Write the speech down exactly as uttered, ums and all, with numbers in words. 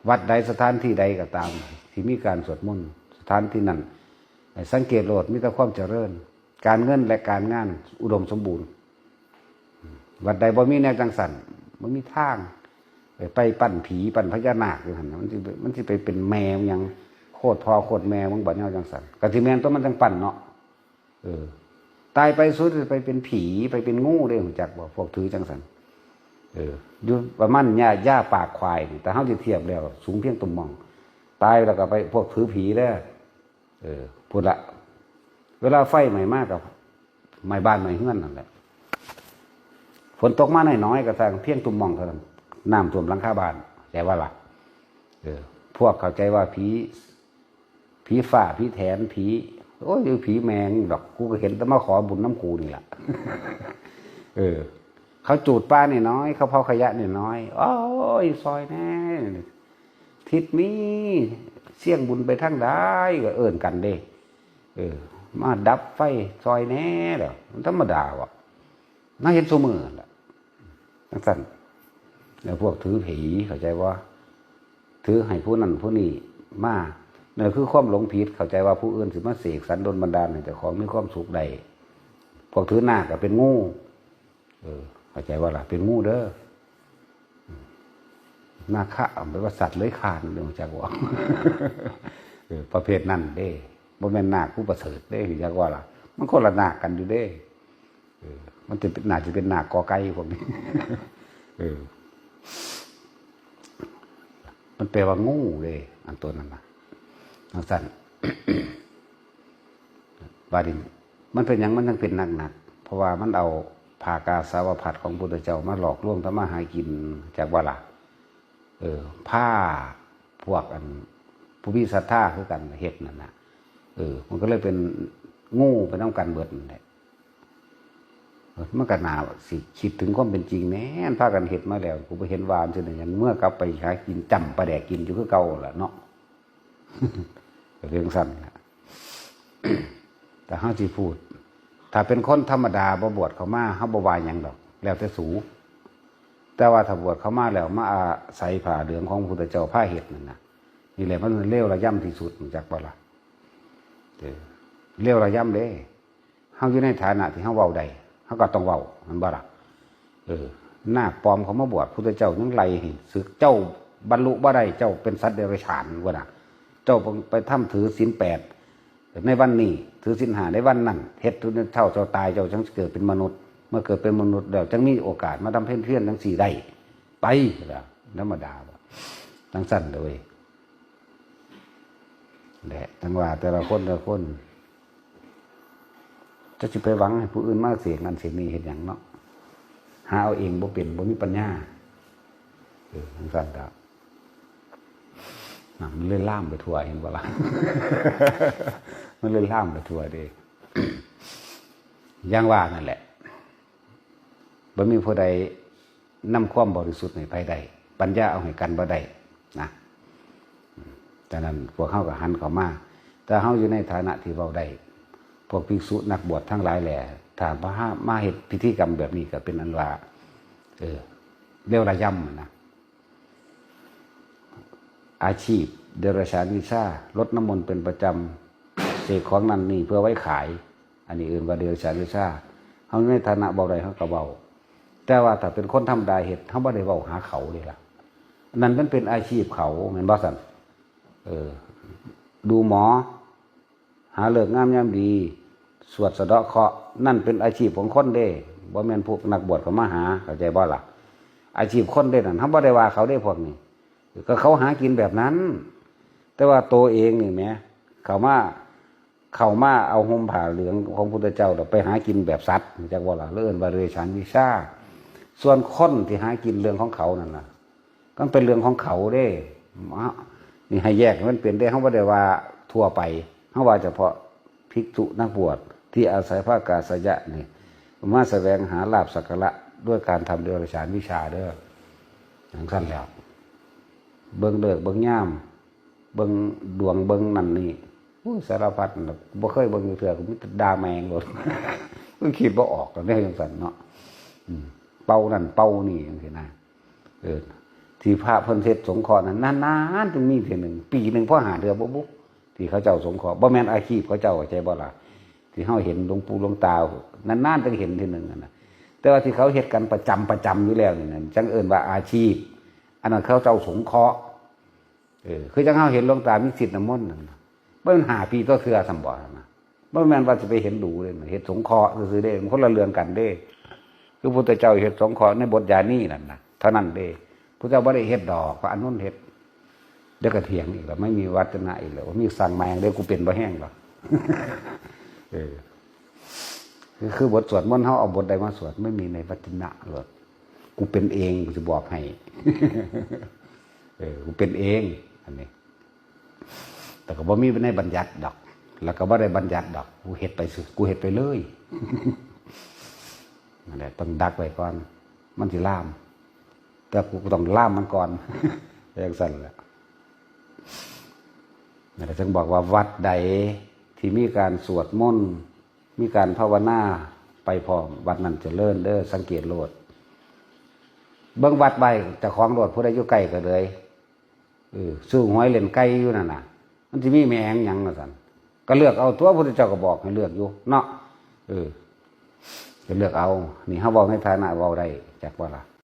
วัดใดสถานที่ใดก็ตาม ที่มีการสวดมนต์ สถานที่นั้น ให้สังเกตโลด มีแต่ความเจริญ การเงินและการงานอุดมสมบูรณ์ วัดใดบ่มีแนวจังสัน บ่มีทาง ไปไปปั้นผีปั้นพญานาคอยู่หั่นน่ะ มันสิไปมันสิไปเป็นแม่หยัง โคตรพ่อโคตรแม่มึงบ่แนวจังสัน ก็สิแม่นตัวมันจังปั้นเนาะ เออ ตายไปสุดไปเป็นผี ไปเป็นงูเด้ รู้จักบ่ พวกถือจังสัน เออ อยู่ประมาณหญ้า หญ้าปากควายนี่ แต่เฮาสิเทียบแล้ว สูงเพียงตุ่มหม่อง ตายแล้วก็ไปพวกถือผีเด้อ เออ พุ้นละ เวลาไฟไหม้มาก็ไหม้บ้านไหม้เฮือนนั่นแหละ ฝนตกมาน้อยๆ ก็ซ่าง เพียงตุ่มหม่องเท่านั้น น้ำท่วมหลังคาบ้าน แต่ว่าล่ะ เออ พวกเข้าใจว่าผี ผีฟ้า ผีแถน ผี โอ้ย ผีแม่งดอก กูก็เห็นแต่มาขอบุญนำกูนี่ล่ะ เออ เขาจูดป่าน้อยๆ เขาเผาขยะน้อยๆ โอ้ย ซอยแหน่ ทิศมี เสี่ยงบุญไปทางใด ก็เอิ้นกันเด้ เออ มาดับไฟซอยแหน่ แล้วมันธรรมดาว่ะ น่าเห็นซุมื้อนั่นล่ะ จังซั่น แล้วพวกถือผี เข้าใจบ่ ถือให้ผู้นั้นผู้นี้มา นั่นคือความหลงผิด เข้าใจว่าผู้อื่นสิมาเสกสรรดลบันดาลให้เจ้าของมีความสุขได้ พวกถือนาคก็เป็นงู เออ เข้าใจบ่ล่ะ เป็นงูเด้อ นาคะ แปลว่าสัตว์เลื้อยคลาน รู้จักบ่ เออ ประเภทนั้นเด้ บ่แม่นนาคผู้ประเสริฐเด้ รู้จักบ่ล่ะ มันคนละนาคกันอยู่เด้ เออ มันจะเป็น น่าจะเป็นนาคกอไก่พวกนี้ เออ มันแปลว่างูเด้ อันตัวนั้นน่ะ จังซั่น บาดนี้มันเป็นหยังมันจังเป็นหนักๆ เพราะว่ามันเอาผ้ากาสาวพัสตร์ของพุทธเจ้ามาหลอกลวงทำมาหากิน จักบ่ล่ะ เออ พาพวกอัน ผู้มีศรัทธาคือกันเฮ็ดนั่นน่ะ เออ มันก็เลยเป็นงูไปนำกันเบิดนั่นแหละ เออ มันก็น่าสิคิดถึงความเป็นจริงแหน่ พากันเฮ็ดมาแล้ว กูบ่เห็นว่ามันสิได้หยัง เมื่อกลับไปหากินจ้ำปลาแดกกินอยู่คือเก่าล่ะเนาะ เรื่องสั้นน่ะ แต่เฮาสิพูด ถ้าเป็นคนธรรมดาบ่บวชเข้ามา เฮาบ่ว่าหยังดอก แล้วแต่สู แต่ว่าถ้าบวชเข้ามาแล้วมาอาศัยผ้าเหลืองของพระพุทธเจ้าพาเฮ็ดนั่นน่ะ นี่แหละมันเลวระยำที่สุด รู้จักบ่ล่ะ เออ เลวระยำเด้ เฮาอยู่ในฐานะที่เฮาเว้าได้ เฮาก็ต้องเว้า แม่นบ่ล่ะ เออ นาคปลอมเขามาบวช พุทธเจ้ายังไล่ให้สึก เจ้าบรรลุบ่ได้ เจ้าเป็นสัตว์เดรัจฉาน ว่าน่ะ เจ้าไปทำถือศีลแปด ในวันนี้ ถือศีลห้าในวันนั้น เฮ็ดทุนเท่าเจ้าตาย เจ้าจังสิเกิดเป็นมนุษย์ เมื่อเกิดเป็นมนุษย์แล้ว จังมีโอกาสมาทำเพียรๆ จังสี่ได้ ไปแล้ว ธรรมดาบ่ จังซั่นเลย แหละ จังว่าแต่ละคนแต่ละคน จะสิไปหวังให้ผู้อื่นมาเสกนั่นเสกนี่เฮ็ดหยังเนาะ หาเอาเองบ่เป็น บ่มีปัญญา เออ จังซั่นครับ น่ะ มันเลยลามไปทั่ว เห็นบ่ล่ะ มันเลยลามไปทั่วเด้ อย่างว่านั่นแหละ บ่มีผู้ใดนำความบริสุทธิ์ให้ไผได้ ปัญญาเอาให้กันบ่ได้นะ ฉะนั้นพวกเฮาก็หันเข้ามา แต่เฮาอยู่ในฐานะที่เว้าได้ พวกภิกษุนักบวชทั้งหลายแหละ ถ้ามาหา มาเฮ็ดพิธีกรรมแบบนี้ก็เป็นอันว่า เออ เลวระยำนะ อาชีพเดรัจฉานวิชา รดน้ำมนต์เป็นประจำ เสกของนั่นนี่เพื่อไว้ขาย อันนี้เอิ้นว่าเดรัจฉานวิชา เฮาในฐานะเว้าได้เฮาก็เว้า แต่ว่าถ้าเป็นคนธรรมดาเฮ็ด เฮาบ่ได้เว้าหาเขาเด้ล่ะ นั่นมันเป็นอาชีพเขา แม่นบ่ซั่น เออ ดูหมอ หาฤกษ์งามยามดี สวดสะเดาะเคราะห์ นั่นเป็นอาชีพของคนเด้ บ่แม่นพวกนักบวชเขามาหา เข้าใจบ่ล่ะ อาชีพคนเด้นั่น เฮาบ่ได้ว่าเขาเด้พวกนี้ ก็เขาหากินแบบนั้น แต่ว่าโตเองนี่แหม เข้ามา เข้ามาเอาห่มผ้าเหลืองของพุทธเจ้าแล้วไปหากินแบบสัตว์ จักบ่ล่ะ เอิ้นว่าเดรัจฉานวิชา ส่วนคนที่หากินเรื่องของเขานั่นน่ะ มันเป็นเรื่องของเขาเด้ นี่ให้แยกให้มันเป็นเด้ เฮาบ่ได้ว่าทั่วไป เฮาว่าเฉพาะภิกษุนักบวชที่อาศัยผ้ากาสายะนี่ มาแสวงหาลาภสักการะด้วยการทำเดรัจฉานวิชาเด้อ จังซั่นแล้ว เบิ่งฤกษ์เบิ่งยาม เบิ่งดวงเบิ่งนั่นนี่ โอ้ย สารพัดน่ะ บ่เคยเบิ่งอยู่เทื่อ ก็มีแต่ด่าแม่งโลด มันคิดบ่ออกกันเด้จังซั่นเนาะ อืม เป่านั่นเป่านี่จังซี่นะ เออ ที่พระเพิ่นเฮ็ดสงเคราะห์นั้นนานๆจึงมีเทื่อหนึ่ง ปีหนึ่งพอห้าเทื่อบ่บุ ที่เขาเจ้าสงเคราะห์ บ่แม่นอาชีพเขาเจ้า เข้าใจบ่ล่ะ ที่เฮาเห็นหลวงปู่หลวงตา นานๆจึงเห็นเทื่อหนึ่งนั่นน่ะ แต่ว่าที่เขาเฮ็ดกันประจำประจำอยู่แล้วนี่นะ จั่งเอิ้นว่าอาชีพ อันนั้นเขาเจ้าสงเคราะห์ เออ คือจั่งเฮาเห็นหลวงตามีศีลน้ำมนต์นั่นน่ะ บ่แม่นห้าปีต่อเทื่อซ้ำบ่นะ บ่แม่นว่าสิไปเห็นดูเลยนะ เฮ็ดสงเคราะห์ซื่อๆเด้ มันคนละเรื่องกันเด้ คือพุทธเจ้าเฮ็ดสงเคราะห์ในบทยานีนั่นน่ะ เท่านั้นเด้ พุทธเจ้าบ่ได้เฮ็ดดอก พระอานนท์เฮ็ด เดี๋ยวก็เถียงอีกแล้ว ไม่มีวัจนะอีกแล้ว ว่ามีสั่งมาอย่างเดียว กูเป็นบ่แห้งหรอก เออ คือ คือบทสวดมนต์เฮาเอาบทใดมาสวด ไม่มีในวัจนะหรอก กูเป็นเอง กูสิบอกให้ เออ กูเป็นเอง อันนี้ แต่ก็บ่มีในบัญญัติดอก แล้วก็บ่ได้บัญญัติดอก กูเฮ็ดไปซื่อ กูเฮ็ดไปเลย นั่นแหละ ต้องดักไว้ก่อน มันสิลาม แต่กูก็ต้องลามมันก่อน จั่งซั่นแหละ นั่นแหละ ถึงบอกว่าวัดใดที่มีการสวดมนต์ มีการภาวนาไปพร้อม วัดนั้นเจริญเด้อ สังเกตโลด เบิ่งวัดไว้เจ้าของโลด ผู้ใดอยู่ใกล้ก็เลย เออ ซื้อหวยเล่นไก่อยู่นั่นน่ะ มันสิมีแม่งหยังว่าซั่น ก็เลือกเอาตัว พุทธเจ้าก็บอกให้เลือกอยู่เนาะ เออ ก็เลือกเอา นี่เฮาเว้าในฐานะเว้าได้ จักว่าล่ะ